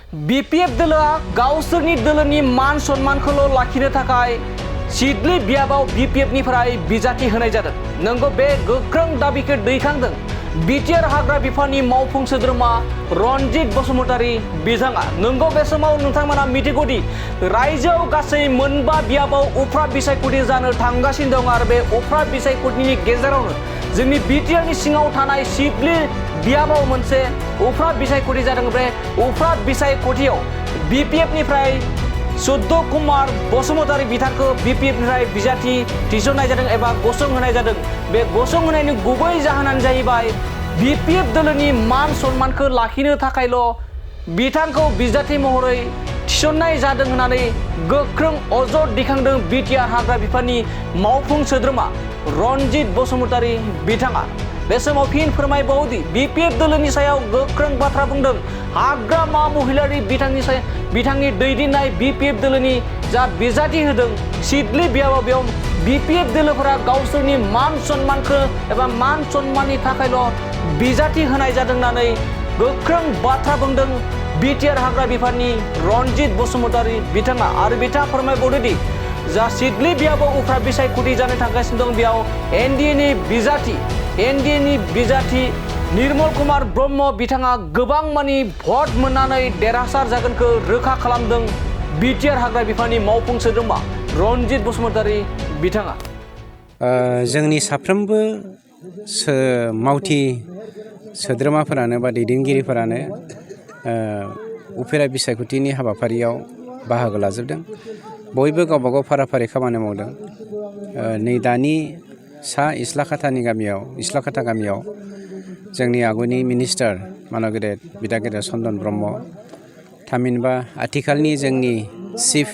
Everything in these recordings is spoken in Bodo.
BPF दोलोआ गावसोरनि दोलोनि मान सन्मानखौल' लाखिनो थाखाय सिडली बियाबाव BPF निफ्राय बिजाथि होनाय जादों। नंगौ बे गोख्रों दाबिखौ दैखांदों बिटिआर हाग्रा बिफाननि मावफुं सोद्रोमा रनजित बसुमतारी बिथाङा। नंगौ बे समाव नोंथांमोना मिथिगौदि रायजोआव गासै मोनबा बियाबाव उफ्रा बिसायख'थि जानो थांगासिनो दं आरो बे उफ्रा बिसायख'थिनि गेजेरावनो जोंनि बिटिआरनि सिङाव थानाय सिडली बियाबाव मोनसे उफ्रा बिसायख'थि जादों। बे उफ्रा बिसायख'थियाव BPF निफ्राय सुद्ध कुमार बसुमतारी बिथांखौ BPF निफ्राय बिजाथि थिसननाय जादों एबा गसंहोनाय जादों। बे गसंहोनायनि गुबै जाहोनानो जाहैबाय BPF दोलोनि मान सन्मानखौ लाखिनो थाखायल' बिथांखौ बिजाथि महरै थिसननाय जादों होननानै गोख्रों अजद दिखांदों बिटिआर हाग्रा बिफाननि मावफुं सोद्रोमा रनजित बसुमतारी बिथाङा। बे समाव फिन फोरमायबावोदि BPF दोलोनि सायाव गोख्रों बाथ्रा बुंदों हाग्रामा महिलारि बिथांनि दैदेननाय BPF दोलोनि जा बिजाथि होदों सिडली बियाबाव बेयाव BPF दोलोफोरा गावसोरनि मान सन्मानखौ एबा मान सन्माननि थाखायल' बिजाथि होनाय जादों होननानै गोख्रों बाथ्रा बुंदों बिटिआर हाग्रा बिफाननि रनजित बसुमतारी बिथाङा। आरो बिथाङा फोरमायबावदोंदि जा सिडली बियाबाव उफ्रा बिसायख'थि जानो थांगासिनो दं बेयाव NDA नि बिजाथि निर्मल कुमार ब्रह्म बिथाङा गोबां मानि भट मोननानै देरहासार जागोनखौ रोखा खालामदों बिटिआर हाग्रा बिफाननि मावफुं सोद्रोमा रनजित बसुमतारी बिथाङा। जोंनि साफ्रोमबो मावथि सोद्रोमाफोरानो बा दैदेनगिरिफोरानो उफेरा बिसायख'थिनि हाबाफारियाव बाहागो लाजोबदों। बयबो गावबा गाव फारा-फारि खामानि मावदों। नै दानि सा इस्लाखाथा गामियाव जोंनि आगुनि मिनिस्टार मानव गेदेर बिदा गेदेर चन्दन ब्रह्म, थामहिनबा आथिखालनि जोंनि चिफ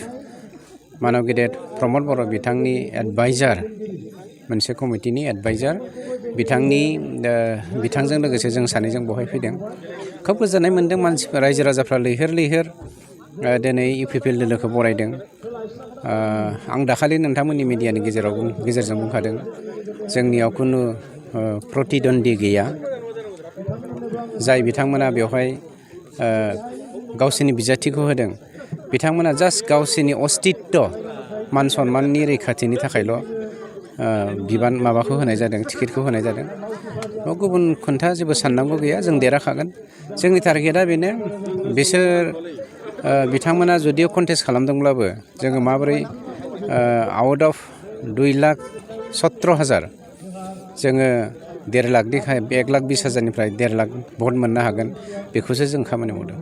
मानव गेदेर प्रमद बर' बिथांनि एडभाइजार, मोनसे कमिटिनि एडभाइजार बिथांजों लोगोसे जों सानैजों बहाय फैदों। खोब गोजोननाय मोन्दों मानसिफोर रायजो राजाफ्रा लैहोर दिनै UPPL दोलोखौ बरायदों। आं दाखालि नोंथांमोननि मिडियानि गेजेरजों बुंखादों जोंनियाव खुनु प्रतिद्वन्दी गैया। जाय बिथांमोना बेवहाय गावसोरनि बिजाथिखौ होदों बिथांमोना जास्ट गावसोरनि अस्तित्व मान सन्माननि रैखाथिनि थाखायल' माबाखौ होनाय जादों, टिकेटखौ होनाय जादों। गुबुन खोथा जेबो साननांगौ गैया, जों देरहाखागोन। जोंनि टारगेटआ बेनो बिथांमोना जुदिও कन्टेस्ट खालामदोंब्लाबो जोङो माबोरै आउट अफ 2,17,000 जोङो 1,20,000 1,20,000 निफ्राय 1,00,000 भट मोननो हागोन बेखौसो जों खामानि मावदों।